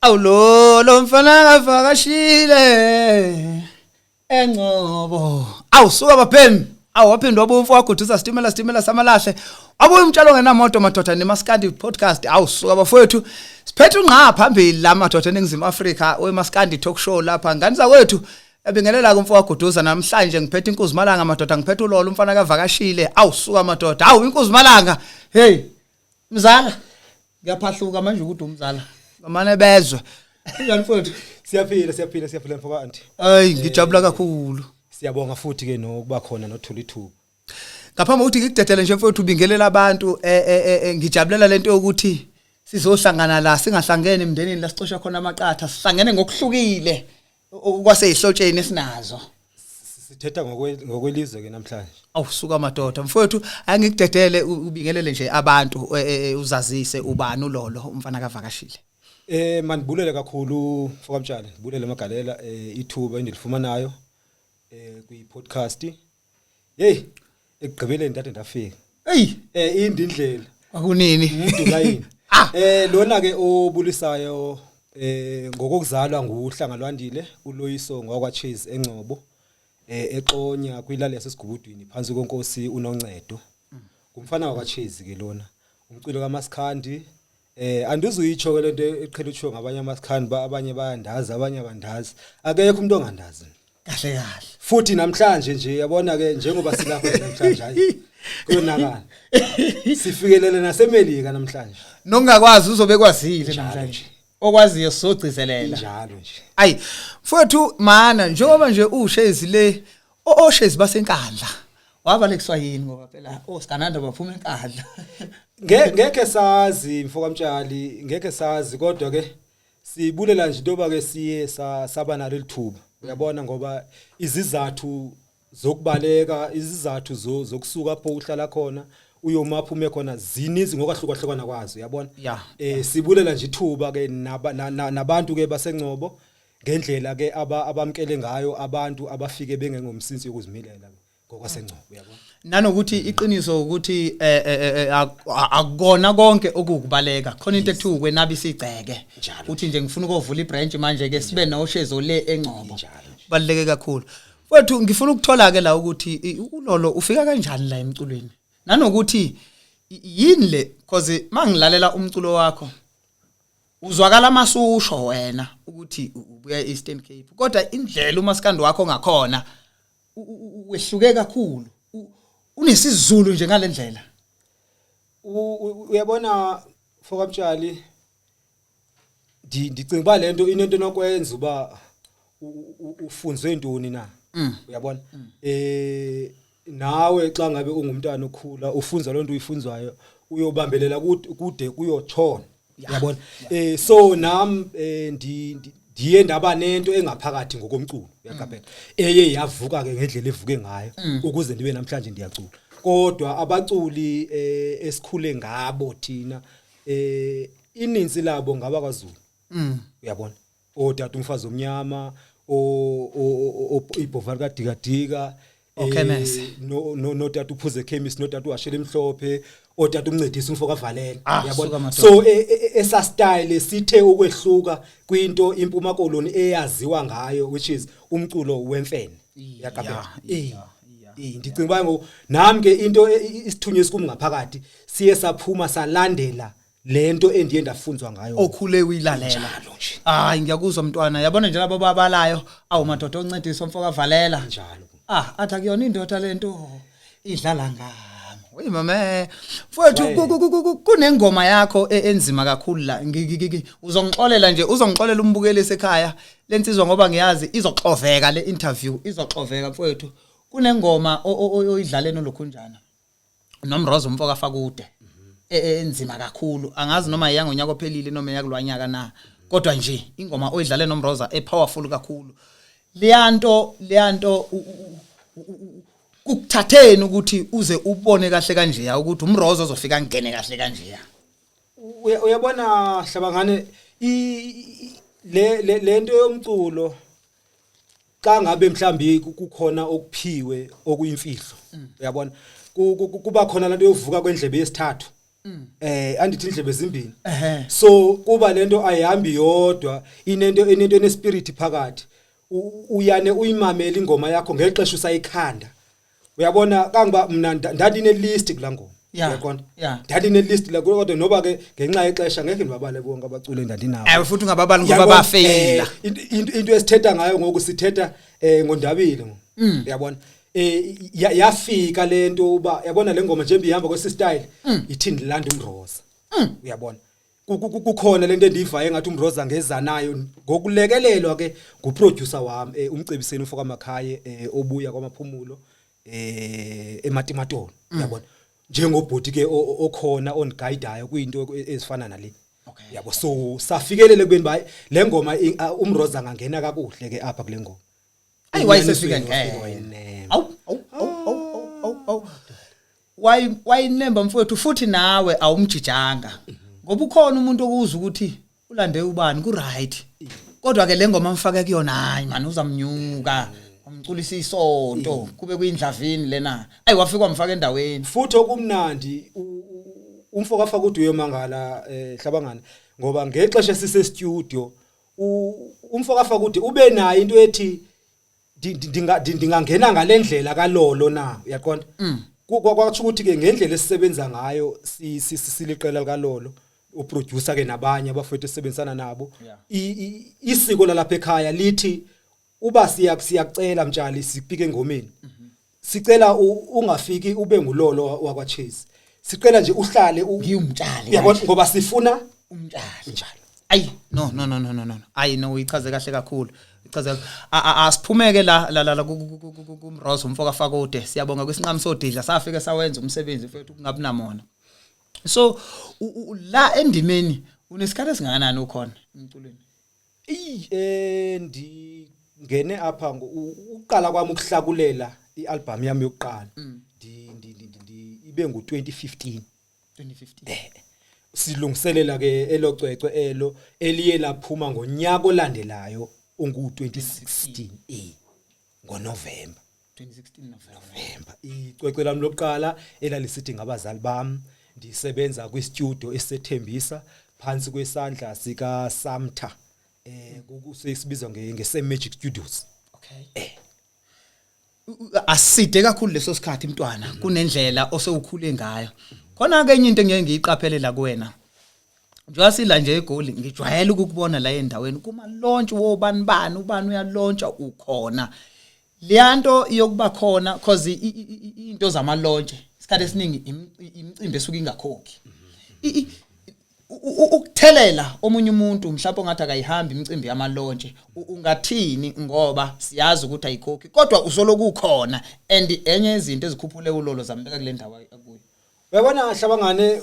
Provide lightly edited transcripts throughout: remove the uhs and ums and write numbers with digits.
Awulolo mfana kavakashile eNgcobo. Awu suka baphemi. Awu waphinde wabuya umfo waguduza sitimela sitimela samalahle. Wabuya umtshalo ngenamoto madoda neMaskandi podcast. Awu suka bafowethu. Siphethe ungqa phambili la madoda eNingizimu Afrika weMaskandi talk show lapha. Ngani zakwethu? Yabingelela ke umfo waguduza namhlanje ngiphethe inkuzimalanga madoda ngiphethe ulolo umfana kavakashile. Awu suka madoda. Awu inkuzimalanga. Hey mzala ngiyaphahluka manje ukuthi umzala ngamane bezwe kunjani mfowethu? Siyaphila, siyaphila, siyaphila mfoka anti. Hayi, ngijabula kakhulu. Siyabonga futhi ke nokuba khona nothula ithuba. Ngaphambi kokuthi ngikudedele nje mfowethu ubingelela abantu, ngijabulela lento yokuthi sizohlangana la singahlangene emndenini la sicosha khona amaqatha, sihlangene ngokuhlukile okwaseyihlotsheni esinazo. Sithetha ngokwelizwe ke namhlanje. Awusuka madoda mfowethu, angikudedele ubingelele nje abantu, uzazise ubani ulolo umfana kavakashile. Mandibulele kakhulu mfokamtshali, ndibulele magalela ithuba endilifumanayo kwi podcast. Hey, ekugqibeleni ndade ndafika. Hey, indi indlela. Akunini? Umuntu yini? Ah. Lona ke obulisayo ngokokuzalwa nguHlanga Lwandile uLoyiso ngokwa Chase eNgcobo eXonya kwilali yaseSigubudwini phansi kwenkosi uNoncedo. Ngumfana wakwa Chase ke lona. Umculo kaMasikhandi andizuyitsho ke lento eqhela utsho ngabanye amaSikhandi ba abanye bayandazi abanye abandazi. Akekho umuntu ongandazi. Kahle kahle. Futhi namhlanje nje yabona ke njengoba silapha nje namhlanje hayi kuyonakala. Sifikelele naseMelika namhlanje. Nongakwazi uzobe kwazile Njalo namhlanje. nje. Okwaziyo sogcizelela. Njalo nje. Ayi mfowethu mana njengoba nje ushezi le oshezi basenkandla. Wabalekiswa yini ngoba phela oSigananda baphuma enkandla. Ngeke sazi mfokamtshali, ngeke sazi kodwa ke sibulela nje intoba ke siye saba nalo lithuba. Uyabona ngoba izizathu zokubaleka, izizathu zokusuka apho uhlala khona uyomapha ume khona zininzi ngokwahlukahlukana kwazo, uyabona? Sibulela nje ithuba ke nabantu ke baseNgcobo ngendlela ke abamkele ngayo abantu abafike bengengomsinsi yokuzimilela ngokwaseNgcobo, uyabona? Nanokuthi iqiniso ukuthi akukona konke okukubaleka, khona into ekuthiwa ukwenaba isigceke. Uthi nje ngifuna ukovula ibranch manje ke sibe noshezo le eNgcobo. Baluleke kakhulu. Mfowethu ngifuna ukuthola ke la ukuthi uLolo ufika kanjani la emculweni? Nanokuthi yini le, because mangilalela umculo wakho uzwakala masusho wena ukuthi ubuya eEastern Cape, kodwa indlela umaskandi wakho ngakhona wehluke kakhulu. UnesiZulu nje ngalendlela. Uyabona mfokamtshali, ndicinga uba lento inento enokwenza uba ufunzwe ntoni na. Uyabona? Nawe xa ngabe ungumntwana okhula ufunza lonto uyifunzwayo uyobambelela kude kuyotshona. Uyabona? So nam ndiye ndaba nento engaphakathi ngokomculo, uyaqaphela. Eye yavuka ke ngendlela evuke ngayo ukuze ndibe namhlanje ndiyacula. Kodwa abaculi esikhule ngabo thina ininzi labo ngabakwaZulu. Uyabona? Otata umfazi omnyama, ibhova likaDikadika, Okhemese. No, no, notata uphuze chemist, notata uwashela emhlophe, otata umncedisi umfo kaValela. Ah, Uyabona? suka madoda. So esa style sithe ukwehluka kwinto impuma koloni eyaziwa ngayo, which is umculo wemfene. Uyaqaphela? Ndicinga uba ngoku nami ke into isithunywa esikum ngaphakathi siye saphuma salandela lento endiye ndafunzwa ngayo. Okhule uyilalela. Njalo nje. Hayi ngiyakuzwa mntwana, yabona nje labo babalayo, awu madoda oncedisa umfo kaValela. Njalo. Ah, athi akuyona indoda lento idlala ngami. Wey mama, mfowethu kunengoma yakho enzima kakhulu la. Uzongixolela nje, uzongixolela umbukeli esekhaya lensizwa ngoba ngiyazi izoxoveka le interview, izoxoveka mfowethu. Kunengoma oyidlale nolokhunjana noMrozo umfo kaFakude enzima kakhulu, angazi noma iyangonyaka ophelile noma iyakulwanyaka na, kodwa nje ingoma oyidlale noMroza epowerful kakhulu. Leyanto, leyanto kukuthatheni ukuthi uze ubone kahle kanjeya ukuthi uMrozo ozofika ngene kahle kanjeya? Uyabona Hlabangane, lento yomculo xa ngabe mhlambi kukhona okuphiwe okuyimfihlo, uyabona, kuba khona lento yovuka kwendlebe yesithathu. Andithi indlebe zimbini. Ehhe. So kuba lento ayihambi yodwa, inento enespirit phakathi. Uyane uyimamela ingoma yakho ngexesha usayikhanda, uyabona, kangiba mna ndandine list kulaa ngoma. Uyaqonda? Yeah. Ndandine list la, kodwa noba ke ngenxa yexesha ngeke ndibabale bonke abaculi endandinabo. Ewe, futhi ungababali ngoba Uyabona, bafeyila. Into esithetha ngayo ngoku, sithetha ngondabile ngoku, uyabona, yafika lento uba yabona le ngoma njengoba ihamba kwesi style, ithi ndilanda uMroza, uyabona. Kukhona lento endiyivayo engathi uMroza ngeza nayo ngokulekelelwa ke nguproducer wami, umcebiseni ufoka Makhaye, obuya kwamaphumulo eMatimatolo, uyabona, njengobhuti ke okhona oniguidayo kwinto ezifana nale. Yabo, so safikelele kubeni ba le ngoma uMroza angangena kakuhle ke apha kule ngoma. Ayi, wayesefika. Enyanisweni wafika Ngeke. wayinemba. Awu awu awu awu awu awu, wayinemba mfowethu, futhi nawe awumjijanga ngoba ukhona umuntu okuza ukuthi ulande ubani ku right, kodwa ke le ngoma mfake kuyona, hayi man, uzamnyuka umculisa isonto kube kuyindlavini lena. Ayi, wafika wamfaka endaweni. Futhi okumnandi, umfo kaFaka uthi uyomangala, hlabangana, ngoba ngexesha sise studio umfo kaFaka uthi ube nayo into ethi ndingangena ngalendlela kalolo na, uyaqonda. Kwatsho ukuthi ke ngendlela esisebenza ngayo siliqela likalolo, uproducer ke nabanye abafowethu esebenzisana nabo, isiko lalapha ekhaya lithi uba siyakucela mtshali, sipike engomeni, sicela ungafiki ube ngulolo wakwaChase, sicela nje uhlale Ngiyumtshali. Uyabona? Kanje. Ngoba sifuna Umtshali. Njalo. Ayi, no no no no no no, ayi no, uyichaze kahle kakhulu, ichaze. Asiphumeke la la la kuMroza umfoka Fakude. Siyabonga kwisinqamu sodidla, safike sawenza umsebenzi mfethu, kungabi namona. So la endimeni unesikhathi esingakanani ukhona emculweni? Eyi, ndingene apha uqala kwami ukuhlakulela ialbum yami yokuqala ndi ndi ndi- ndi ibe ngu2015. 2015. Silungiselela ke elocwecwe elo eliye laphuma ngonyaka olandelayo ungu2016, ngoNovember. 2016 November. November, icwecwe lami lokuqala elalisithi ngabazali bami, ndisebenza kwistudio esethembisa phansi kwesandla sika Samtha, kusesibizwa nge Magic Studios. Okay. Aside kakhulu leso sikhathi mntwana, kunendlela osewukhule ngayo. Khona ke enye into engeke ngiyiqaphele la kuwena. Njengoba sila nje eGoli, ngijwayele ukukubona la endaweni kuma launch wobani bani, ubani uyalauncha, ukhona. Leyanto yokuba khona, cause into zama launch isikhathi esiningi imicimbi esuke ingakhokhi. Ukuthelela omunye umuntu mhlawumbe ongathi akayihambi imicimbi yama launch, ungathini, ngoba siyazi ukuthi ayikhokhi, kodwa usoloku ukhona and enye izinto ezikhuphule ulolo zambeka kule ndawo akuyo? Uyabona hlabangane,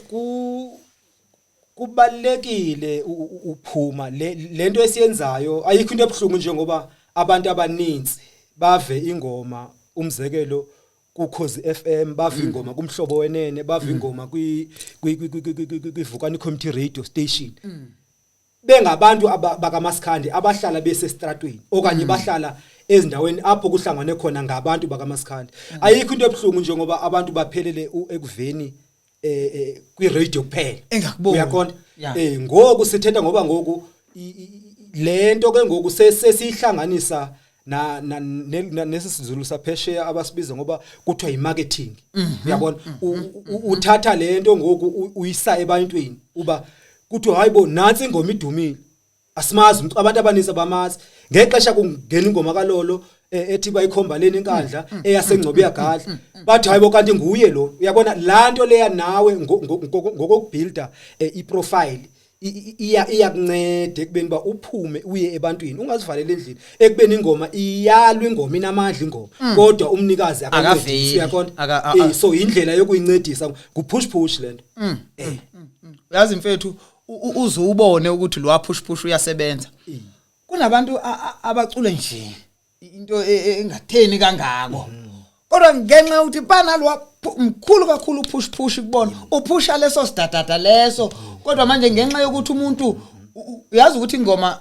kubalekile uphuma lento esiyenzayo, ayikho into ebhlungu njengoba abantu abaninzi bave ingoma, umzekelo kuKhozi FM, bave ingoma kumhlobo wenene, bave ingoma kwi kwiVukani Community Radio Station, bengabantu bakamaskandi abahlala besestratweni okanye bahlala ezindaweni apho kuhlangane khona ngabantu bakamaskandi. Ayikho into ebhlungu njengoba abantu baphelele ekuveni kwi radio kuphela. Engakuboni. Uyaqonda? Yeah. Ngoku sithetha ngoba ngoku lento ke ngoku sesihlanganisa na nesizulu saphesheya abasibiza ngoba kuthiwa imarketing, uyabona. Uthatha lento ngoku uyisa ebantwini, uba kuthiwa hayibo, nansi ingoma idumile, asimazi umuntu, abantu abaninzi abamazi. Ngexesha kungena ingoma kalolo, ethi bayikhomba leni inkandla eyasengcobo iyagadla, bathi hayibo, kanti nguye lo, uyabona. La nto leya nawe ngokokubuilda iprofile iyakunceda ekubeni ba uphume uye ebantwini, ungazivaleli endlini, ekubeni ingoma iyalwa, ingoma inamandla ingoma, kodwa umnikazi akancedisi. Akaveli. Uyaqonda? So indlela yokuyincedisa ngupush push lento. Uyazi mfethu, uze ubone ukuthi lo push push uyasebenza, kunabantu abacule nje into engatheni kangako, kodwa ngenxa yokuthi banalwa mkhulu kakhulu push push kubona, uphusha leso sidadada leso. Kodwa manje ngenxa yokuthi umuntu uyazi ukuthi ingoma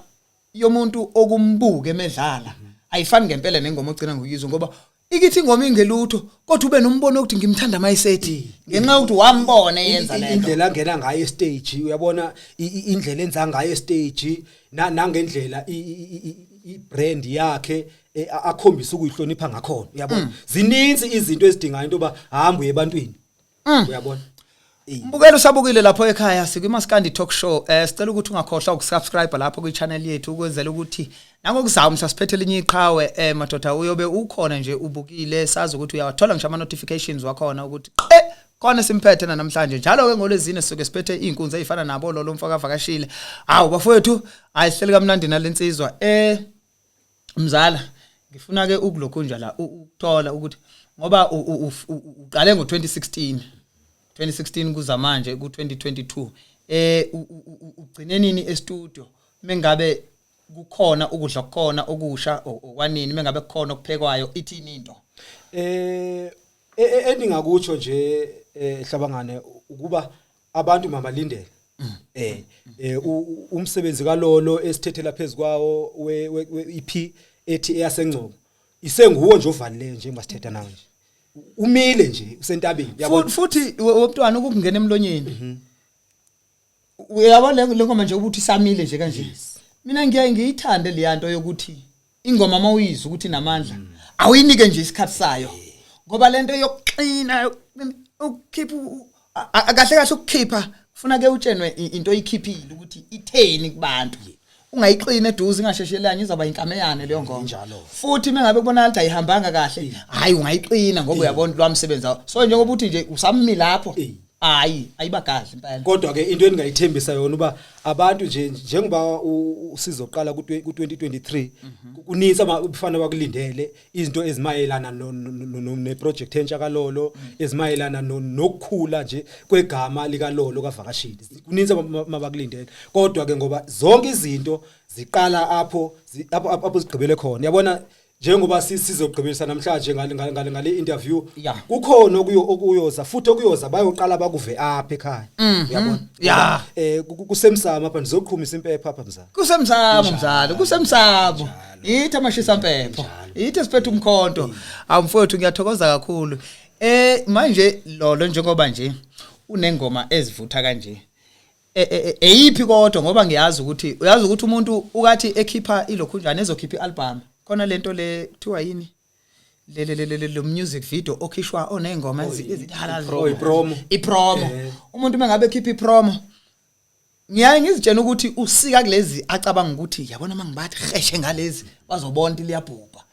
yomuntu okumbuke emedlala ayifani ngempela nengoma ogcina ngokuyizwa, ngoba Ikithi ingoma ingelutho kodwa ube nombono ukuthi ngimthanda mayisethi ngenxa yokuthi wambona eyenza lento. Indlela angena ngayo estage, uyabona, indlela enza ngayo estage, nangendlela i-brand yakhe akhombisa ukuyihlonipha ngakhona, uyabona. Zininzi izinto ezidingayo into yoba hamba uye ebantwini, uyabona. Mbukelo usabukile lapho ekhaya, sikwiMaskandi Talk Show. Sicela ukuthi ungakhohlwa ukusubscribe lapho kwi-channel yethu ukwenzela ukuthi nangokuzayo msasiphethe linye iqhawe, madoda, uyobe ukhona nje ubukile, sazi ukuthi uyawathola ngisho ama notifications wakhona ukuthi khona simphethe namhlanje. Njalo ke ngolwezine sisuke siphethe izinkunzi ezifana nabo lo mfaka vakashile. Hawu bafowethu, ayihleli kamnandi nalensizwa. Mzala, ngifuna ke ukulokhu nje la ukuthola ukuthi ngoba uqale ngo2016, 2016 kuza manje ku2022, ugcine nini e-studio? Mengabe kukhona ukudla kukhona okusha okwanini, mengabe kukhona okuphekwayo, ithini into? Endingakutsho nje, Hlabangane, ukuba abantu mabalindele umsebenzi kalolo esithethela phezukwawo we EP ethi eyaseNgcobo, isenguwo nje ovalileyo njengoba sithetha nawe nje, umile nje, usentabeni, uyabona. Futhi womntwana ukungena emlonyeni, uyabona, le ngoma nje ukuthi isamile nje kanje, mina ngiyaye ngiyithande le nto yokuthi ingoma mawuyizwa ukuthi inamandla, awuyinike nje isikhathi sayo, ngoba lento yokuxina, ukukhipha kahle kahle, ukukhipha kufuna ke utshenwe into oyikhiphile ukuthi itheni kubantu. Ungayixina eduze, ingasheshelanye, izaba inkameyane leyo ngoma. Injalo. Futhi mengabe kubonakala ukuthi ayihambanga kahle, hayi, ungayixina ngoba uyabona lwamsebenzi wawo. So njengoba uthi nje usammi lapho, hayi, ayibagazi impela. Kodwa ke into engingayithembisa yona uba abantu nje, njengoba sizoqala ku 2023, kunintsi abafana bakulindele izinto ezimayelana neproject entsha kaLolo, ezimayelana nokukhula nje kwegama likaLolo kaVakashile. Kunintsi mabakulindele, kodwa ke ngoba zonke izinto ziqala apho apho zigqibele khona, yabona, njengoba sizogqibelisa namhlanje ngale interview, kukhona okuyoza futhi, okuyoza bayoqala bakuve apha ekhaya, uyabona. Kusemsamo apha, ndizoqhumisa impepha apha, mzala. Kusemsamo mzalo, kusemsamo, yithi amashisa mpepho, yithi esiphethe umkhonto. Awu mfowethu, ngiyathokoza kakhulu. Manje Lolo, njengoba nje unengoma ezivutha kanje, eyiphi kodwa? Ngoba ngiyazi ukuthi uyazi ukuthi umuntu ukathi ekhipha ilokhunjana, ezokhipha ialbum, khona lento le kuthiwa yini, le music video okhishwa onezingoma ezidala. Oh, ipromo. Ipromo. Umuntu mengabe ekhipha ipromo, ngiyaye ngizitshena ukuthi usika kulezi acabanga ukuthi, yabona, mangibathi heshe ngalezi bazobona ukuthi liyabhubha.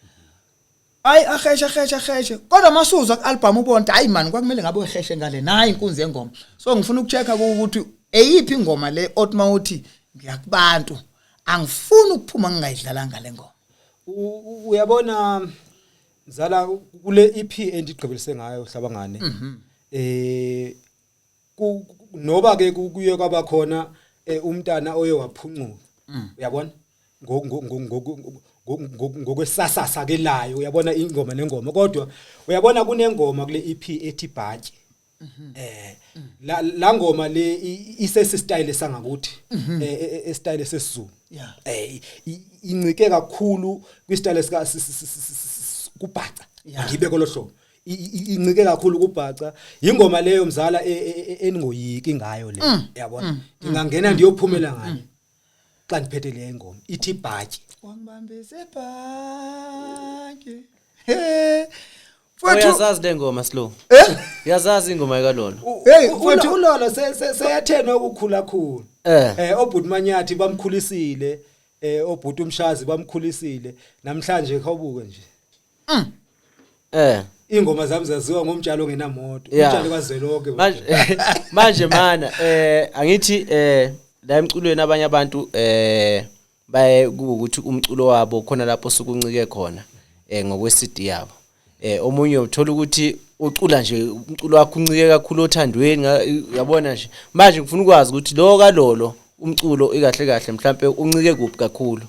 Hayi, aheshe heshe heshe, kodwa masuzwa ku-album ubona ukuthi hayi man, kwakumele ngabe uheshe ngale, nayi inkunzi yengoma. So ngifuna ukuchecka ukuthi eyiphi ingoma le othi mawuthi ngiyakubantu, angifuni ukuphuma ngingayidlalanga le ngoma. Uyabona mzala, kule EP endigqibelise ngayo, Hlabangane, noba ke kuye kwaba khona umntana oye waphuncuka, uyabona, ngokwesasasa ke layo, uyabona, ingoma nengoma, kodwa uyabona kunengoma kule EP ethi Bhatyi. La ngoma le isesi style sangakuthi, style sesiZulu. Incike kakhulu kwistyle sika kubhaca. Ngibe kolo hlobo, incike kakhulu kubhaca ingoma leyo, mzala, eningoyiki ngayo le, yabona. Ngingangena ndiyophumela ngayo xa ndiphethe le ngoma ithi Bhatyi. Wangibambise bhatyi, he mfowethu. Uyazazi le ngoma slow? Eh. Uyazazi ingoma kaLolo? Hey, mfowethu. Ulolo seyathena ukukhula khulu. Obhuti Manyathi bamkhulisile, obhuti umshazi bamkhulisile, namhlanje khawubuke nje. Ingoma zami zaziwa ngomtshalo ongenamoto, umtshalo kazwelonke. Manje mana, angithi la emculweni abanye abantu baye kuwukuthi umculo wabo khona lapho sukuncike khona ngokwe CD yabo. Omunye uthola ukuthi ucula nje, umculo wakho uncike kakhulu othandweni, uyabona nje. Manje ngifuna ukwazi ukuthi lo kaLolo umculo ikahle kahle mhlambe uncike kuphi kakhulu?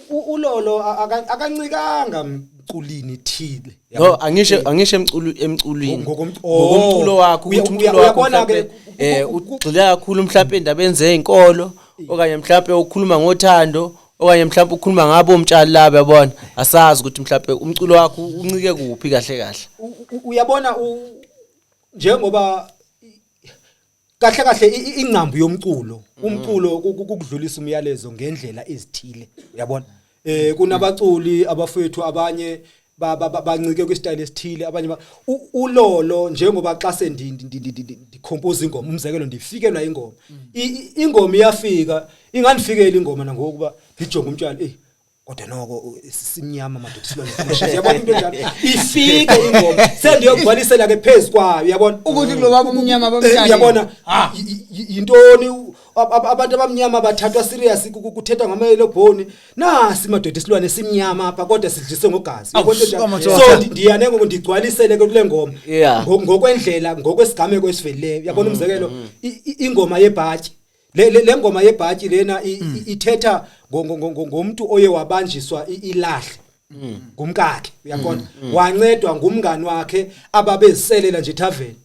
Ulolo akancikanga mculini thile. No, angisho emculweni. Ngokomculo wakho, ukuthi umculo wakho Uyabona-ke, mhlambe ugxila kakhulu mhlambe endabeni zezinkolo, okanye mhlambe ukhuluma ngothando. Okanye mhlawumbe ukhuluma ngabo umtshali laba yabona asazi ukuthi mhlawumbe umculo wakho uncike kuphi kahle kahle. Uyabona njengoba kahle kahle ingcambu yomculo umculo kukudlulisa umyalezo ngendlela ezithile uyabona. Kunabaculi abafethu abanye bancike kwi-style esithile, abanye ulolo njengoba xa sendicompose ingoma, umzekelo ndifikelwa ingoma, ingoma iyafika, ingandifikela ingoma nangokuba ndijonge umtshali, kodwa noko simnyama madoda silwane sibushe. Yabona into enjalo, ifike ingoma sendiyogcwalisela ke phezu kwayo, uyabona ukuthi kulo baba umnyama bamtshali. Uyabona yintoni abantu abamnyama bathathwa serious, kuthethwa ngamayelobhoni, nasi madoda isilwane simnyama apha kodwa sidliswe ngogazi. Awu, Uyabona into enjalo? suka madoda. So ndiyane ngoku ndigcwalisele ke kule ngoma ngokwendlela, ngokwesigameko esivelileyo, uyabona. Umzekelo ingoma yebhatyi, le ngoma yebhatyi lena ithetha ngomuntu oye wabanjiswa ilahle ngumkakhe, uyabona, wancedwa ngumngani wakhe ababeziselela nje etavern.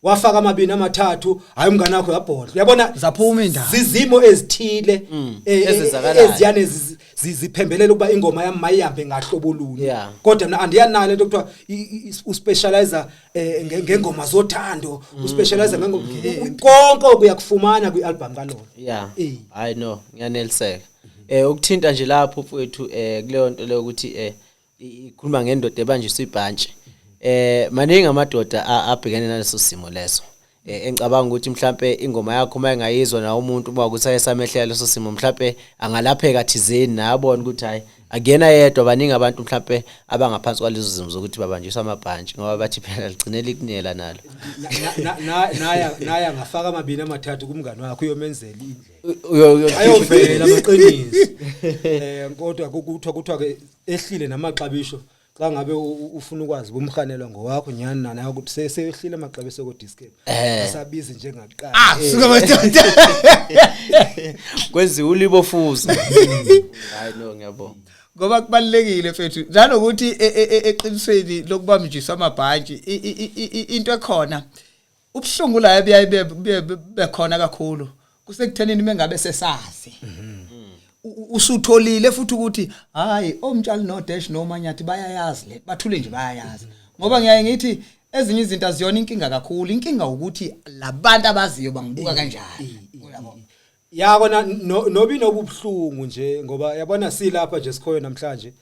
Wafaka amabini amathathu, hayi umngani wakhe uyabhodla, uyabona. Zaphuma indaba. Zizimo ezithile ezenzakalayo. Eziyane ziphembelela ukuba ingoma yami mayihambe ngahlobo luni. Kodwa mina andiyanayo lento kuthiwa uspecialize ngengoma zothando, uspecialize ngengoma, konke okuyakufumana kwi-album kaLolo. Hayi no, ngiyaneliseka. Ukuthinta nje lapho mfowethu, kuleyo nto leyo ukuthi ikhuluma ngendoda ebanjiswa ibhantshi. Maningi amadoda abhekene naleso simo leso. Engicabanga ukuthi mhlambe ingoma yakho uma engayizwa na umuntu uma ukuthi ayesamehlela leso simo, mhlambe angalapheka thizeni nabona ukuthi hayi akuyena yedwa, baningi abantu mhlambe abangaphansi kwalezo zimo zokuthi babanjiswa amabhantshi, ngoba bathi phela ligcine likunela nalo. Naya ngafaka amabini amathathu kumngani wakhe, uyomenzela indlela. Ayovela amaqiniso. Kodwa kuthiwa ke ehlile namaxabiso, xa ngabe ufuna ukwazi bomhanelwa ngowakho nyani nayo ukuthi seyehlile amaxabiso ko Dischem. Asabizi njengakuqala. Ah, suka madoda. Kwenziwa ulibofuzo. Hayi no, ngiyabonga. Ngoba kubalekile mfethu nanokuthi eqinisweni lokubamjiswa amabhantshi, into ekhona ubuhlungu la ebuyaye bekhona kakhulu kusekuthenini mengabe sesazi usutholile futhi ukuthi hayi omtshali no dash noma nyathi bayayazi le, bathule nje, bayayazi. Ngoba ngiyaye ngithi ezinye izinto aziyona inkinga kakhulu, inkinga ukuthi labantu abaziyo bangibuka kanjani, uyabo. Ya kona nobi nobuhlungu nje, ngoba yabona silapha nje sikhoyo namhlanje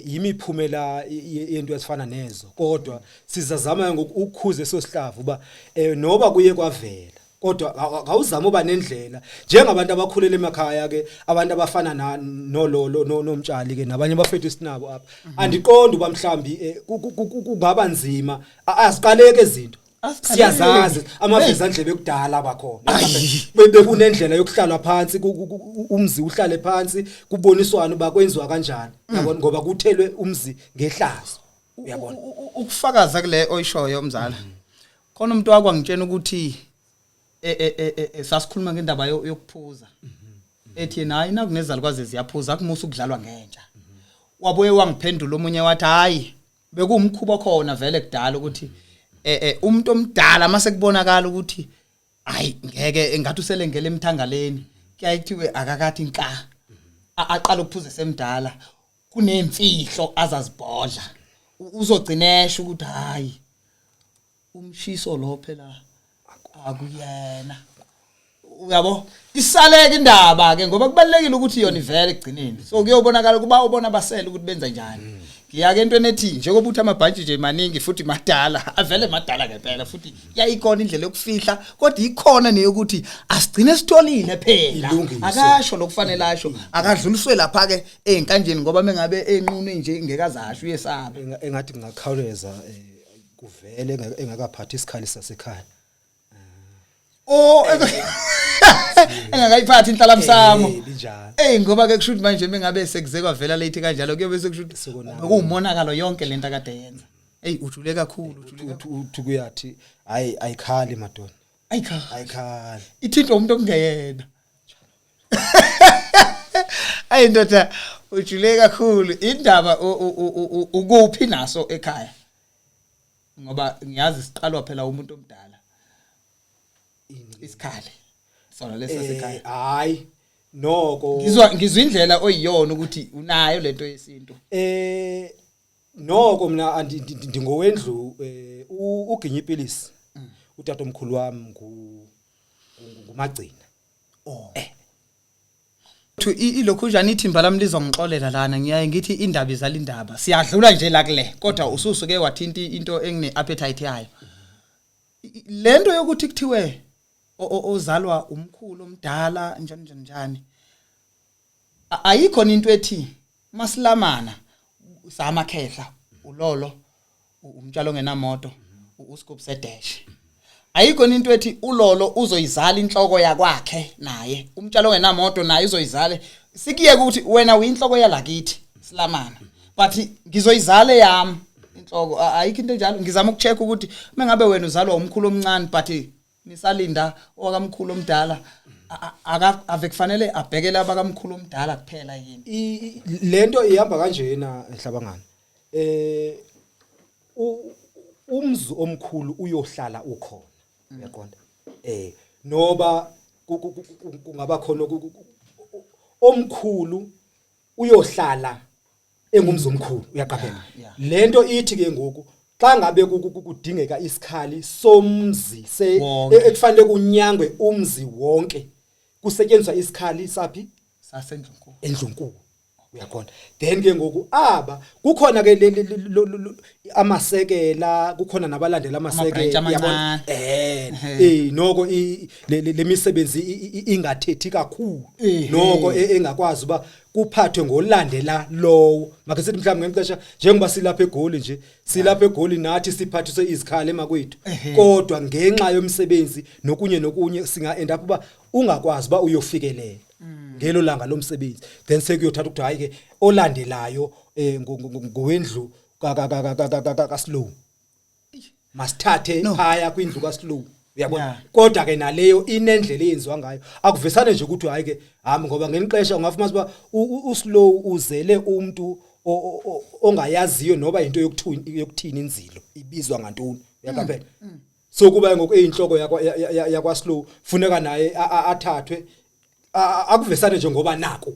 yimiphumela yento esifana nezo, kodwa sizazama ngokukhuza esosihlavu uba noba kuye kwavela, kodwa awuzama uba nendlela njengabantu abakhulele emakhaya ke, abantu abafana na nololo nomtshali ke nabanye abafethu sinabo apha. Andiqondi uba mhlambi kungaba nzima, aziqaleke izinto. Asiqaleki. Siyazazi amavezandlebe ekudala bakhona, bekunendlela yokuhlala phansi, umzi uhlale phansi, kuboniswana uba kwenziwa kanjani, yabona, ngoba kuthelwe umzi ngehlazo, uyabona. Ukufakaza kule oyishoyo mzala, khona umuntu wakwa ngitshena ukuthi sasikhuluma ngendaba yokuphuza, ethi yena hayi nakunezalukwazi ziyaphuza, akumusa ukudlalwa ngentsha. Wabuye wangiphendula omunye wathi hayi bekuwumkhuba khona vele kudala ukuthi umuntu omdala mase kubonakala ukuthi hayi ngeke engathi uselengele emthangaleni, kuyaye kuthiwe akakathi nka aqala ukuphuza semdala, kunemfihlo azazibhodla. Uzogcinesha ukuthi hayi umshiso lo phela akuyena, uyabo. Isaleke indaba ke ngoba kubalekile ukuthi yona ivele ekugcineni, so kuyobonakala kuba ubona basele ukuthi benza njani. Ngiyake entweni ethi njengoba uthi amabhantshi nje maningi futhi madala, avele madala ngempela, futhi yayikhona indlela yokufihla, kodwa ikhona neyokuthi asigcine sitholile phela. Ilungiswe. Akasho lokufanele asho, akadluliswe lapha ke ey'nkanjeni, ngoba mengabe enqunu nje ngekazasho uyesaba. Engathi kungakhawuleza kuvele engakaphathi isikhali sasekhaya. Oh, engakayiphathi inhlalamsamo. Linjalo. Ey, ngoba ke kushuthi manje mengabe sekuze kwavela late kanjalo, kuyobe sekushuthi Sekonakele. bekuwumonakalo yonke lento akade yenza. Ey, ujule kakhulu, ujule kakhulu. Uthi kuyathi hayi ayikhali madonna. Ayikha. Ayikhali. Ithinto umuntu okungeyena. Ayi ndoda, ujule kakhulu. Indaba ukuphi naso ekhaya? Ngoba ngiyazi siqalwa phela umuntu omdala. Isikhali. Sona lesa sekhaya. Hayi. Noko Ngizwa indlela oyiyona ukuthi unayo lento yesintu. Noko mina ndingowendlu uginya ipilisi. Utata omkhulu wami ngumagcina. Oh. Thu ilokhu njani ithimba lami lizongixolela lana, ngiyaye ngithi indaba izala indaba, siyadlula nje la kule, kodwa ususuke wathinta into engine appetite yayo, lento yokuthi kuthiwe ozalwa umkhulu omdala njani njani njani. Ayikho into ethi masilamana samakhehla ulolo umtshalo ongenamoto uScoop sedash. Ayikho into ethi ulolo uzoyizala inhloko yakwakhe, naye umtshalo ongenamoto naye uzoyizala. Sikiyeke ukuthi wena uyinhloko yalakithi silamana, but ngizoyizala yami inhloko. Ayikho into enjalo. Ngizama ukucheck ukuthi mengabe wena uzalwa umkhulu omncane but nisalinda owakamkhulu omdala, aka ave kufanele abhekele abakamkhulu omdala kuphela yini? Lento ihamba kanjena, ehlabangana, umzi omkhulu uyohlala ukhona, uyaqonda, noba kungaba khona omkhulu, uyohlala engumzi omkhulu, uyaqaphela? Lento ithi ke ngoku xa ngabe kudingeka isikhali somzi se Wonke. Ekufanele kunyangwe umzi wonke, kusetshenziswa isikhali saphi? Sasendlunkulu. Endlunkulu, uyaqonda? Then ke ngoku aba kukhona ke amasekela, kukhona nabalandela Ama-branch amasekela. Amancane. Noko le misebenzi ingathethi kakhulu. Noko engakwazi uba kuphathwe ngolandela lowo. Make sithi mhlawumbe ngexesha njengoba silapha eGoli nje, silapha eGoli nathi siphathiswe izikhali emakwethu, kodwa ngenxa yomsebenzi nokunye nokunye singa end up uba ungakwazi uba uyofikelela ngelo langa lomsebenzi, then sekuyothatha ukuthi hayi ke, olandelayo ngowendlu ka ka ka ka ka ka ka slow, masithathe No. phaya kwindlu kaSlow, uyabona? Yeah. Kodwa ke naleyo inendlela eyenziwa ngayo, akuvesane nje ukuthi hayi ke hami, ngoba ngenixesha ungafuma uba uSlow uzele umuntu ongayaziyo noba into yokuthini, inzilo ibizwa ngantoni, uyaqaphela? So kuba ngoku eyinhloko yakwa yakwa Slow, funeka naye athathwe, akuvesane nje ngoba nako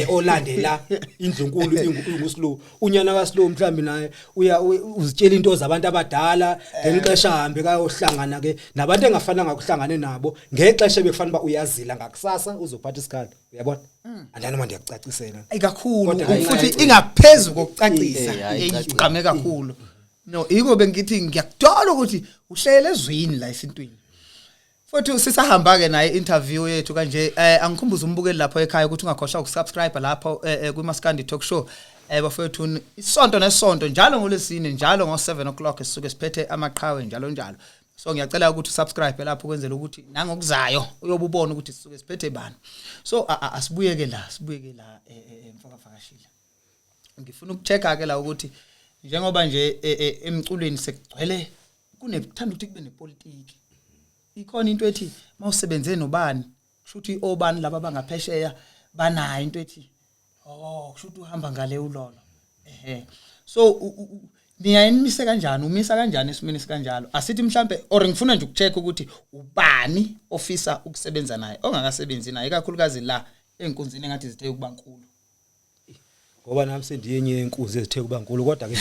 olandela indlunkulu inguSlow, unyana kaSlow mhlambi naye uya uzitshela into zabantu abadala ngenixesha, hambe kayohlangana ke nabantu engafananga kuhlangane nabo ngexesha bekufanele ba uyazila ngakusasa uzophatha isikhala, uyabona? Andani manje, ndiyakucacisela. Ayi, kakhulu. Kodwa hayi, Futhi icacile. ingaphezulu kokucacisa. Hayi, icacile. Igqame kakhulu. No, iko bengithi ngiyakuthola ukuthi uhlele ezwini la esintwini. Futhi sisahamba ke naye interview yethu kanje, angikhumbuza umbukeli lapho ekhaya ukuthi ungakhohlwa ukusubscribe lapho kwiMaskandi Talk Show. Bafowethu, isonto nesonto, njalo ngolesine, njalo ngo7 o'clock sisuke siphethe amaqhawe njalo njalo. So ngiyacela ukuthi usubscribe lapho kwenzela ukuthi nangokuzayo uyobe ubona ukuthi sisuke siphethe bani. So asibuyeke la, sibuyeke la, mfoka Vakashile. Ngifuna ukuchecka ke la ukuthi njengoba nje emculweni sekugcwele kunekuthanda ukuthi kube nepolitiki. Ikhona into ethi mawusebenze nobani, kusho ukuthi obani laba abangaphesheya banayo into ethi, oh, kusho ukuthi uhamba ngale ulolo. Ehe. So niyayinimise kanjani, umisa kanjani esimeni sikanjalo? Asithi mhlambe, or ngifuna nje ukucheck ukuthi ubani ofisa ukusebenza naye ongakasebenzi naye, ikakhulukazi la enkunzini engathi zithe ukuba nkulu. Ngoba nami sendiyenye yenkunzi ezithe kuba nkulu, kodwa ke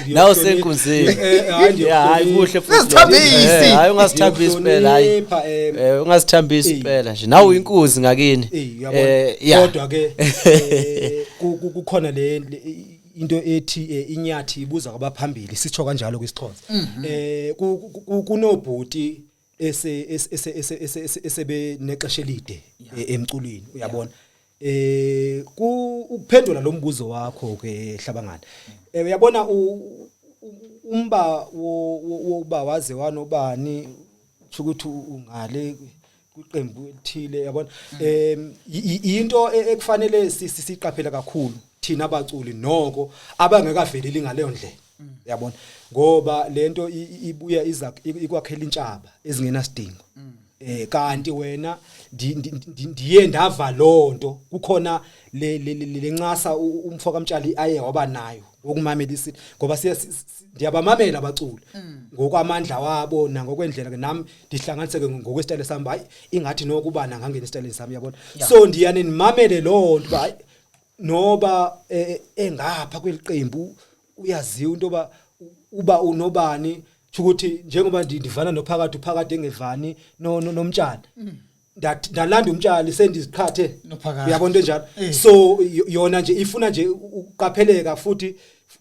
Nawe usenkunzini. Hayi. Yeah, hayi, kuhle futhi. Ungazithambisi. Hayi, ungazithambisi phela, hayi. Ngiyohlonipha, Ungazithambisi phela nje, nawe uyinkunzi ngakini. Uyabona? Yeah. Kodwa ke kukhona le into ethi inyathi ibuza kwabaphambili, sitsho kanjalo kwisiXhosa. Kunobhuti ese ese ese ese esebe nexesha elide emculweni, uyabona? Ku ukuphendula lo mbuzo wakho ke, Hlabangana, uyabona, umba wokuba waze wanobani kusho ukuthi ungale kwiqembu elithile, yabona, into ekufanele siqaphele kakhulu thina abaculi noko abangekaveleli ngaleyo ndlela, yabona, ngoba lento ibuya iza ikwakhela intshaba ezingenasidingo. Kanti wena ndiye ndava lonto kukhona le lencasa umfo kaMtshali aye waba nayo ngokumamela iCD, ngoba siya ndiyabamamela abaculi ngokwamandla wabo nangokwendlela ke nami ndihlanganise ke ngokwesitayile sami. Hayi, ingathi nokuba nangangena esitayileni sami, yabona. So ndiyane nimamele lonto ba, hayi, noba engapha kweliqembu uyaziwa into ba uba unobani, ukuthi njengoba ndivana nophakathi, uphakathi engevani no nomtshali, ndalanda umtshali sendiziqhathe Nophakathi. Uyabona into enjalo. So yona nje ifuna nje ukuqapheleka, futhi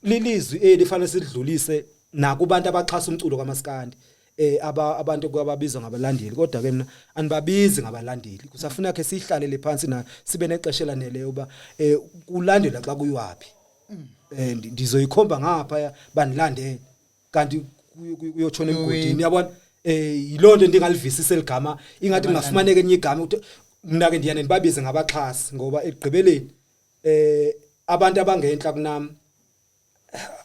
lilizwi elifanele sidlulise nakubantu abaxhasa umculo kaMaskandi, aba abantu ababizwa ngabalandeli. Kodwa ke mina anibabizi ngabalandeli, kusafuna ke sihlalele phansi na sibe nexesha elaneleyo uba kulandelwa xa kuyiwaphi. Ndizoyikhomba ngapha banilandele, kanti kuyotshona emgodini, yabona. Yilonto ndingalivisisa eligama, ingathi kungafumaneka enye igama ukuthi mina ke ndiyane ndibabize ngabaxhasi, ngoba ekugqibeleni abantu abangenhla kunami,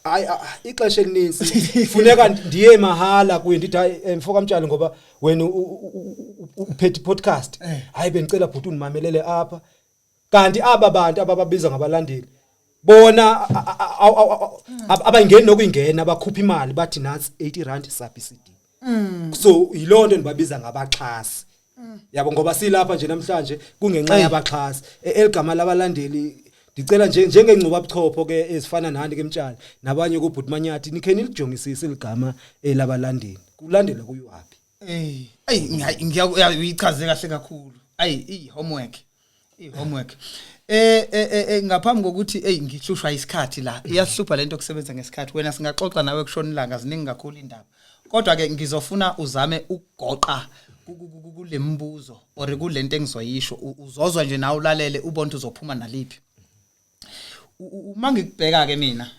hayi, ixesha elininzi funeka ndiye mahala kuye, ndithi, hayi, mfo kaMtshali, ngoba wena uphethe podcast, hayi, bengicela bhuti undimamelele apha. Kanti aba bantu abababiza ngabalandeli bona abayingeni nokuyingena, bakhupha imali, bathi nansi R80, saphi CD. So yilonto endibabiza ngabaxhasi, yabo, ngoba silapha nje namhlanje kungenxa yabaxhasi. Eligama labalandeli ndicela nje njengengcuba buchopho ke ezifana nani ke Mtshali nabanye kubhuti Manyathi, nikhe nilijongisise eligama elabalandeli, kulandelwa kuyiwaphi. Ayi, ngiyayichaze kahle kakhulu. Ayi, i homework. I homework. Ngaphambi kokuthi, hey, ngihlushwa isikhathi la. Iyahlupha lento kusebenza ngesikhathi. Wena singaxoxa nawe kushona ilanga, ziningi kakhulu indaba. Kodwa ke ngizofuna uzame ukugoqa kulembuzo or kulento engizoyisho, uzozwa nje nawe, ulalele, ubone ukuthi uzophuma naliphi. Uma ngikubheka ke mina,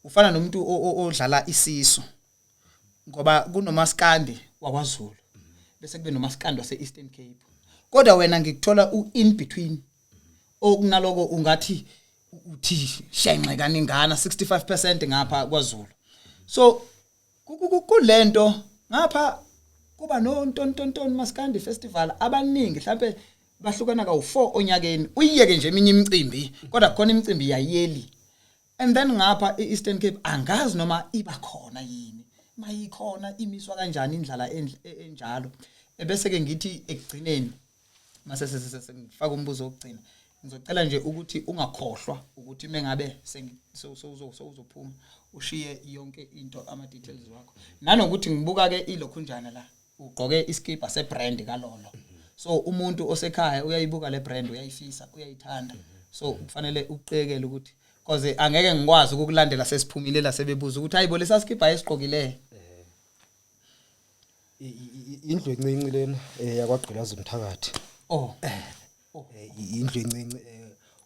ufana nomuntu odlala isisu, ngoba kunomaskandi wakwaZulu bese kube nomaskandi wase Eastern Cape, kodwa wena ngikuthola u in between. Okunaloko ungathi uthi shenxe kaningana, 65% ngapha kwaZulu. So kulento ngapha kuba no Ntontonton Maskandi Festival, abaningi mhlambe bahlukana kawu4 onyakeni, uyiyeke nje eminye imicimbi, kodwa khona imicimbi yayeli. And then ngapha e-Eastern Cape angazi noma iba khona yini, mayikhona imiswa kanjani indlala enjalo. Ebese ke ngithi ekugcineni, mase sengifaka umbuzo wokugcina, ngizocela nje ukuthi ungakhohlwa ukuthi mengabe sewuzophuma ushiye yonke into, ama details wakho, nanokuthi ngibuka ke ilokhunjana la ugqoke iskipa sebrand kalolo, so umuntu osekhaya uyayibuka le brand, uyayifisa, uyayithanda, so kufanele uqekele ukuthi cause angeke ngikwazi ukukulandela sesiphumile la sebebuza ukuthi hayibo, lesa skipa esigqokileyo. Indlu encinci lena yakwagqilaza umthakathi. Oh. Indlu encinci,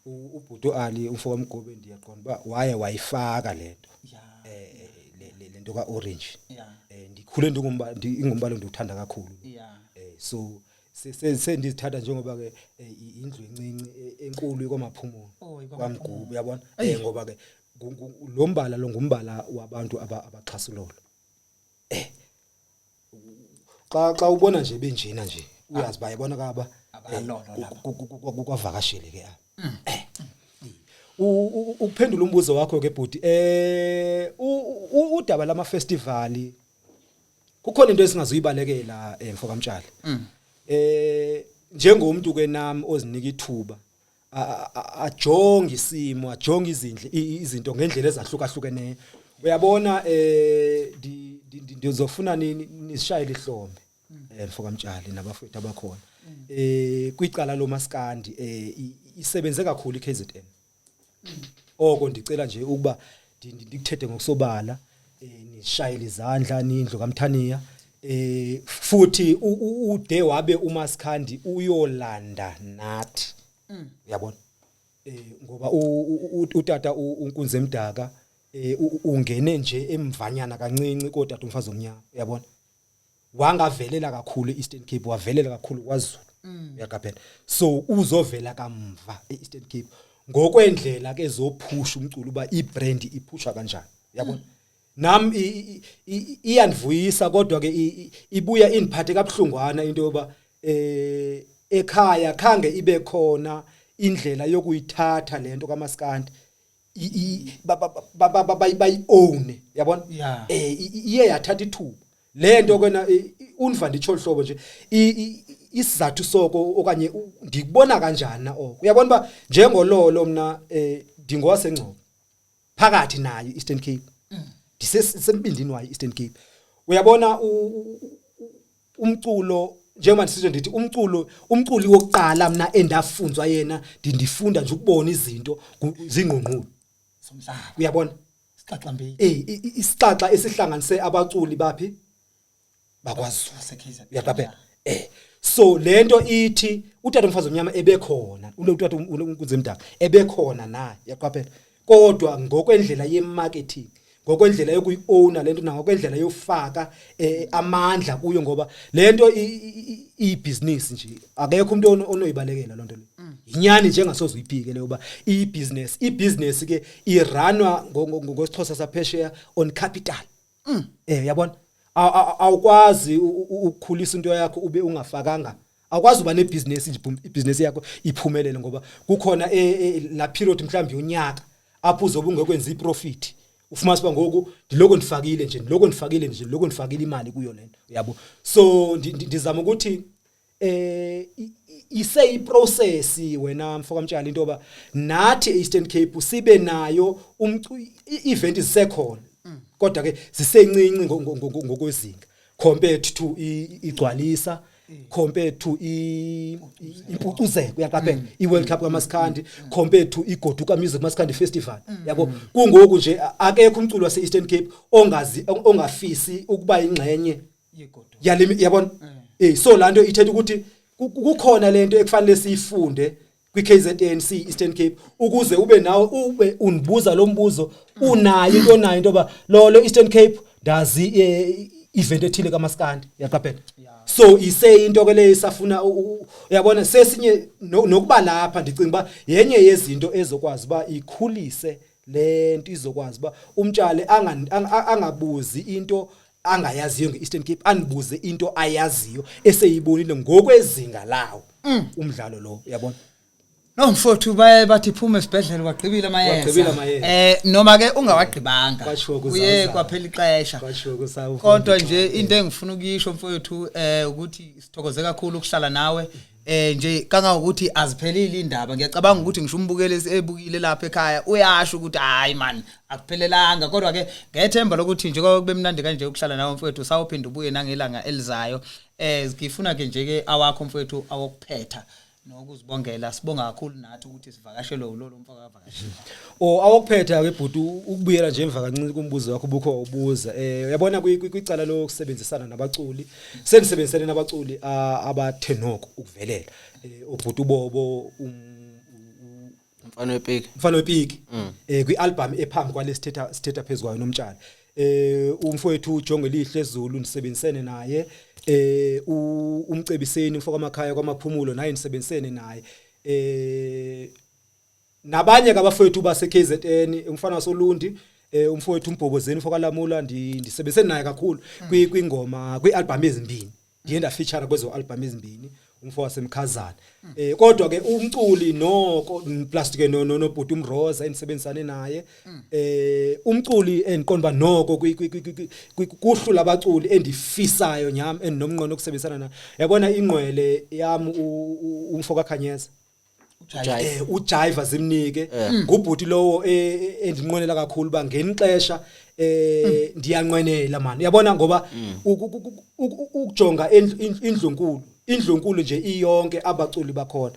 ubhuti Ali umfo kaMgobe, ndiyaqonda uba waye wayifaka lento lento ka orange. Ndikhule ndingumba ingumbalo ndiwuthanda kakhulu. So sendizithatha njengoba ke indlu encinci enkulu ikwaMaphumulo. Oh, kwaMgubu, uyabona, ngoba ke lo mbala lo ngumbala wabantu abaxhasulolo. Xa ubona nje benjena nje, uyazi bayabona kaba Abalolo laba. Kwavakashele ke apha. Ukuphendula umbuzo wakho ke bhuti, udaba lama festival, kukhona into esingazuyibalekela, mfo kaMtshali. Njengomuntu ke nami ozinika ithuba ajonge isimo, ajonge izindle izinto ngendlela ezahlukahlukeneyo, uyabona, ndizofuna nisishayele ihlombe, mfo kaMtshali nabafowethu abakhona kwicala lomaskandi. Isebenze kakhulu iKZN. Oko ndicela nje ukuba ndikuthethe ngokusobala, nishayele izandla nindlu kaMthaniya, futhi ude wabe umaskandi uyolanda nathi, uyabona, ngoba utata uNkunze Mdaka ungene nje emvanyana kancinci kodwa umfazi omnyama, uyabona, wangavelela kakhulu eEastern Cape, wavelela kakhulu kwaZulu, uyaqaphela. So uzovela kamva eEastern Cape ngokwendlela ke zophusha umculo, uba ibrand iphusha kanjani, uyabona. Nam iyandivuyisa, kodwa ke ibuya indiphathe kabuhlungwana into yoba ekhaya khange ibe khona indlela yokuyithatha lento kaMaskandi, bayi-own, yabona. Iye yathatha ithuba lento kena unva nditsho hlobo nje, isizathu soko okanye ndikubona kanjani na oko, uyabona ba njengololo mna ndingowasengcobo phakathi nayo Eastern Cape, ndisembindini wayo Eastern Cape, uyabona. Umculo, njengoba ndisitsho ndithi umculo, umculi wokuqala mna endafunzwa yena, ndifunda nje ukubona izinto zingqungqulu somhlaba, uyabona. Sixaxambili. Isixaxa esihlanganise abaculi baphi bakwaZulu. Wase-KZN. Uyaqaphela, so lento ithi utata umfazi omnyama ebekhona, utata uNkunzemdaka ebekhona naye, uyaqaphela, kodwa ngokwendlela ye-marketing, ngokwendlela yokuyi-owner lento, nangokwendlela yofaka amandla kuyo, ngoba lento ibusiness nje, akekho umuntu onoyibalekela lonto le. Inyani njengasoze uyiphike leyo ba ibusiness. Ibusiness ke iranwa ngosiXhosa saphesheya on capital, uyabona. Awukwazi ukukhulisa into yakho ube ungafakanga, awukwazi uba nebusiness nje ibusiness yakho iphumelele, ngoba kukhona la period mhlawumbe yonyaka apho uzobe ungekwenza iprofit, ufumanisa uba ngoku ndiloko ndifakile nje, ndiloko ndifakile nje, ndiloko ndifakile imali kuyo lento, uyabo. So ndizama ukuthi ise iprocess, wena mfoka Mtshali, into yoba nathi eEastern Cape sibe nayo event zisekhona, kodwa ke zisencinci ngokwezinga compared to igcwalisa, compared to impucuzeko, uyaqaphela, iWorld Cup kaMaskandi, compared to iGoduka Music Maskandi Festival, yabo. Kungoku nje akekho umculo wase Eastern Cape ongazi ongafisi ukuba ingxenye yegodo yale, yabona. So lanto ithetha ukuthi kukhona lento ekufanele siyifunde kwi-KZN, si Eastern Cape, ukuze ube nawe ube unibuza lo mbuzo, unayo into, onayo into ba lo Eastern Cape ndazi event ethile kaMaskandi, yaqaphela. So ise into ke leyo isafuna uyabona, sesinye nokuba lapha ndicinga uba yenye yezinto ezokwazi uba ikhulise lento, izokwazi uba umtshali angabuzi into angayaziyo nge-Eastern Cape, anibuze into ayaziyo eseyibonile ngokwezinga lawo umdlalo lo, uyabona. No mfowethu, baye bathi phuma esibhedlela wagqibile amayeza. Wagqibile amayeza. Noma ke ungawagqibanga. Kwashiwo Kuye kuzawuza. kwaphela ixesha. Kwashiwo Kodwa nje into engifuna ukuyisho mfowethu ukuthi sithokoze kakhulu ukuhlala nawe. Nje kangangokuthi aziphelile indaba, ngiyacabanga ukuthi ngisho umbukeli ebukile lapha ekhaya uyasho ukuthi hayi man, akuphelelanga, kodwa ke ngethemba lokuthi nje kube mnandi kanje ukuhlala nawe mfowethu, sawuphinda ubuye nangelanga elizayo. Ngifuna ke nje ke awakho mfowethu awokuphetha nokuzibongela. Sibonga kakhulu nathi ukuthi sivakashelwe ulolo mfaka kavakashile. O awokuphetha ke bhuti, ukubuyela nje emva kancane kumbuzo wakho bukho ubuza, uyabona, kwicala lokusebenzisana nabaculi, senisebenzisene nabaculi abathe noko ukuvelela, ubhuti uBobo, Mfana wepiki. Mfana wepiki, kwi-album ephambi kwale sithetha phezukwayo nomtshali, umfowethu uJongelihle eZulu nisebenzisene naye, umcebiseni mfoko amakhaya kwamaphumulo naye nisebenzisene naye, nabanye kabafowethu base KZN, umfana wasoLundi, umfowethu umbhobozeni mfoka Lamula, ndisebenzisene naye kakhulu kwingoma, kwialbum ezimbini, ndiye nda feature kwezo album ezimbini, umfo wasemkhazana. Kodwa ke umculi noko plus ke no nobhuti umroza enisebenzisane naye, umculi endiqonda noko kuhlu labaculi endifisayo nyami endinomnqono okusebenzisana naye, yabona, ingqwele yami umfo kaKhanyeza. Jive. Ujive zimnike ngubhuti lowo endinqwenela kakhulu ba ngenixesha, ndiyanqwenela man, uyabona, ngoba ukujonga indlunkulu, indlunkulu nje iyonke, abaculi bakhona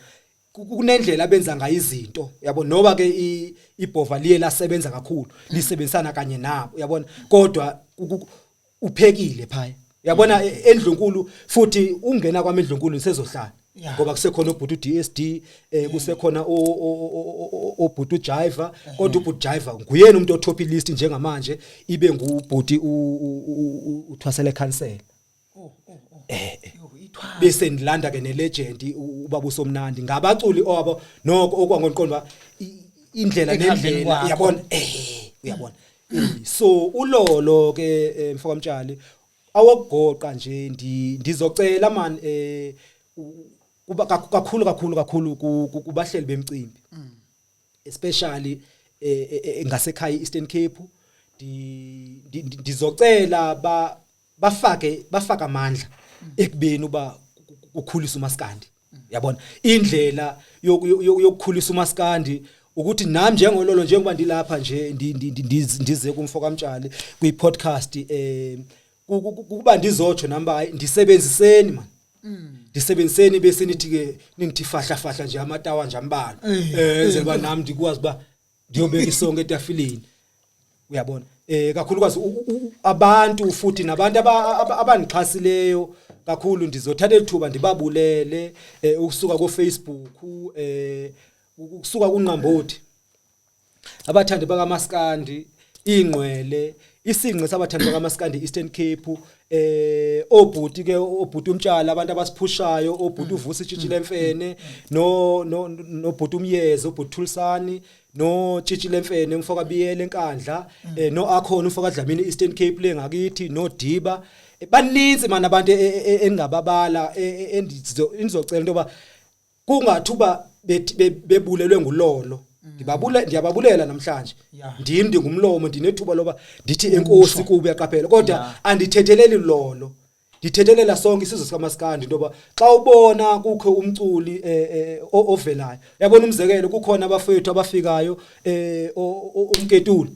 kunendlela abenza ngayo izinto, uyabona, noba ke ibhova liye lasebenza kakhulu lisebenzisana kanye nabo, uyabona, kodwa uphekile phaya, uyabona, endlunkulu futhi ungena kwami endlunkulu sezohlala ngoba kusekhona ubhuti uDSD, kusekhona obhuti uJiva, kodwa ubhuti Jiva nguyena umuntu otop list njengamanje, ibe ngubhuti uthwasele cancel. Oh. Yo, ithwala. Bese ndilanda ke nelegend ubaba uSomnandi, ngabaculi abo noko okwangoqonda indlela Ekuhambeni nendlela kwakho. Uyabona, uyabona. So ulolo ke mfokamtshali awokugoqa nje ndizocela man kuba kakhulu kakhulu kakhulu kubahleli bemcimbi, especially ngasekhaya Eastern Cape, ndizocela bafake amandla ekubeni uba kukhulisa umaskandi. Yabona indlela yokukhulisa umaskandi ukuthi nami njengololo, njengoba ndilapha nje ndize kumfo kaMtshali kwi podcast, kuba ndizotsho nami hayi, ndisebenziseni man, ndisebenziseni, bese nithi ke ningithi fahla fahla nje amatawa nje ambalwa, enzela uba nami ndikwazi uba ndiyobeka isonke etafileni, uyabona. Kakhulukazi abantu futhi nabantu abanixhasileyo kakhulu, ndizothatha ithuba ndibabulele, ukusuka ko Facebook, ukusuka kuNqambothi, abathandi bakaMaskandi, ingqwele isinqe sabathandi bakaMaskandi Eastern Cape, obhuti ke, obhuti umtshala, abantu abasiphushayo, obhuti uvusa itshitshi lemfene, no nobhuti umyeze, obhuti Thulisani no tshitshi lemfene, umfoka Biyele enkandla, no akhona umfoka Dlamini Eastern Cape le ngakithi, no Diba. Baninzi mana abantu engingababala, endizocela into yoba kungathuba bebulelwe ngulolo, ndibabule, ndiyababulela namhlanje. Ndim ndingumlomo, ndinethuba loba ndithi enkosi kuba uyaqaphela, kodwa andithetheleli lolo, ndithethelela sonke isizwe sikaMaskandi, into yoba xa ubona kukho umculi ovelayo, uyabona, umzekelo kukhona abafethu abafikayo, umketuli,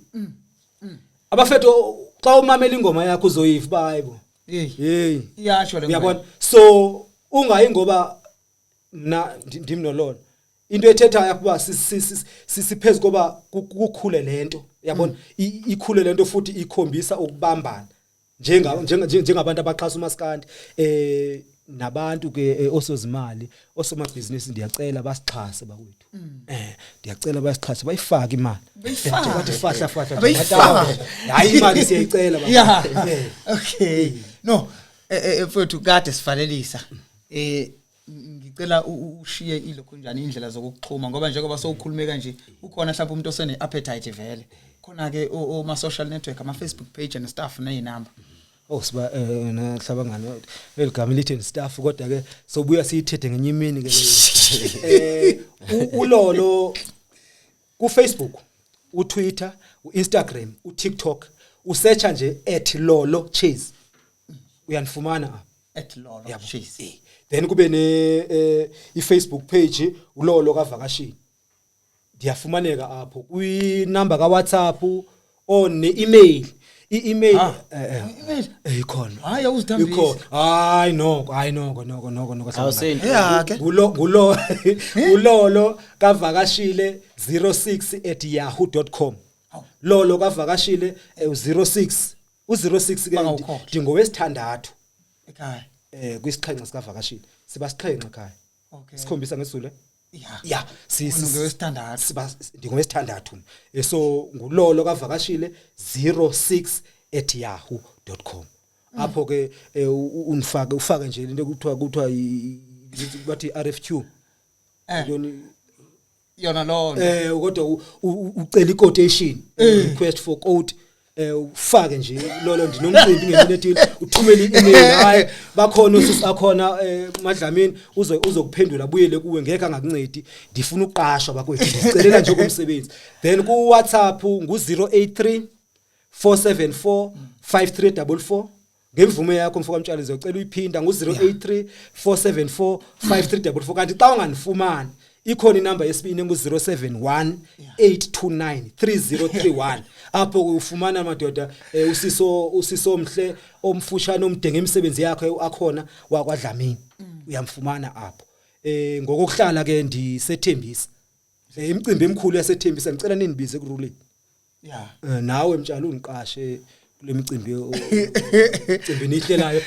abafethu, xa umamela ingoma yakho uzoyiva uba hayibo, Hey. Hey. Iyasho le. Uyabona, so ungayi ngoba mna ndim nololo, into ethethayo kuba siphezulu koba kukhule lento, uyabona, ikhule lento futhi ikhombisa ukubambana njengabantu abaxhasa umaskandi, nabantu ke osozimali, osomabhizinisi, ndiyacela basixhase bakwethu, ndiyacela basixhase, bayifake imali. Bayifake. Bathi fahla fahla nje, Bayifake. Hayi, imali siyayicela bakwethu. Okay, no, mfowethu, kade sivalelisa, ngicela ushiye ilokho njani indlela zokuxhuma, ngoba njengoba sowukhulume kanje ukhona mhlawumbe umuntu osene appetite vele khona ke oma social network, ama Facebook page and stuff, nezinamba. Oh, siba nahlaba ngani eligama lithi and stuff, kodwa ke sobuya siyithethe ngenye imini ke leyo. Ulolo ku Facebook, uTwitter, uInstagram, uTikTok, usearcha nje @lolochase, uyanifumana apha. @lolo Yabo. Chase. Then kube ne iFacebook page, ulolo kavakashini, ndiyafumaneka apho kwinamba ka WhatsApp or ne email, i-email. Ah, eh email? Ikhona. Hayi, awuzithambisi. Ikhona. Hayi noko, hayi noko, noko, noko, noko. Awusenti. Yeah, ke. Ngulo ulolo kavakashile 06@yahoo.com. Hawu. Lolo kavakashile 06, u06 ke. Bangawukhohlwa. Ndingowesithandathu Ekhaya. Kwisixhenxe sikavakashile, siba sixhenxe ekhaya. Sikhombisa ngesizulu. Yeah. Ya, si Wena ungowesithandathu. Siba ndingowesithandathu. So ngulolo kavakashile 06@yahoo.com, apho ke unifake, ufake nje into kuthiwa bathi RFQ. Intoni? Yona lona. Kodwa ucela iquotation, request for quote, ufake nje lolo, ndinomcimbi ngemini ethile, uthumele i-email, hayi bakhona usisi akhona Madlamini uzokuphendula, abuyele kuwe, ngeke angakuncedi. Ndifuna uqashwa bakwethu, ndicelela nje komsebenzi. Then ku WhatsApp ngu 083 474 5344. Ngemvume yakho mfoka Mtshali, ngizocela uyiphinda, ngu-083 474 5344. Kanti xa unganifumani, ikhona inamba yesibini engu-071 829 3031, apho ufumana madoda, usiso omhle, omfushane, omdenge imisebenzi yakhe, akhona wakwaDlamini, uyamfumana apho. Ngokokuhlala ke ndisethembisa, imicimbi emikhulu yasethembisa, ngicela nindibize kuruleni. Nawe mtshalo ungiqashe kule micimbi, imicimbi nihlelayo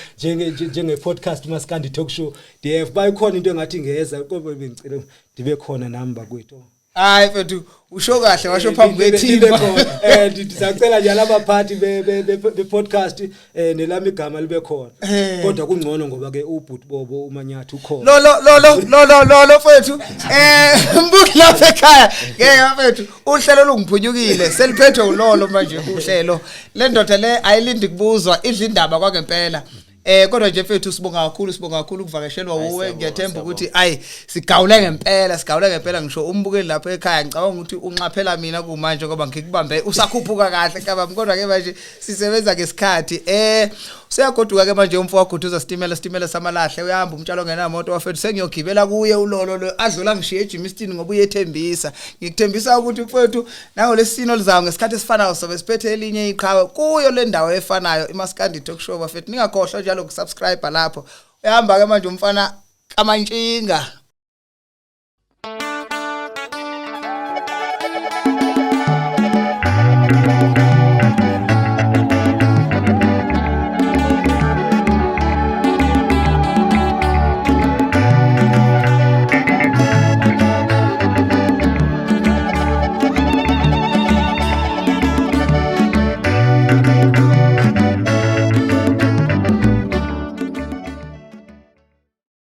njenge podcast Maskandi Talk Show DF, bayikhona into engathi ngeza, kodwa bengicela ndibe khona nami bakwethu. Hayi mfethu. Usho kahle washo phambi Libe kwethimba. khona. Ndisacela nje labaphathi be podcast nelami igama libe khona. Kodwa kungcono ngoba ke ubhuti Bobo uManyathi ukhona. Lo lo lo lo lo lo lo lo mfethu, mbuki lapha ekhaya ngeke mfethu, uhlelo lungiphunyukile, seliphethwe ulolo manje uhlelo. Le ndoda le ayilindi kubuzwa, idla indaba kwangempela. Kodwa nje mfethu sibonga kakhulu, sibonga kakhulu ukuvakashelwa Hayi, wuwe. siyabonga, Ngiyathemba siyabonga. ukuthi ayi sigawule ngempela, sigawule ngempela. Ngisho umbukeli lapha ekhaya, ngicabanga ukuthi unxaphela mina kumanje ngoba ngikubambe usakhuphuka kahle kabami, kodwa ke manje sisebenza ngesikhathi. Useyagoduka ke manje umfo waguduza sitimela, sitimela samalahle, uyahamba umtshalo ongenamoto wafethu. Sengiyogibela kuye ulolo lo adlula ngishiye eJimiston ngoba uyethembisa. Ngikuthembisa ukuthi mfethu nangolesino lizayo ngesikhathi esifanayo sobe siphethe elinye iqhawe kuyo le ndawo efanayo, iMaskandi Talk Show bafethu. Ningakhohlwa njalo ukusubscribe lapho. Uyahamba ke manje umfana kaMantshinga.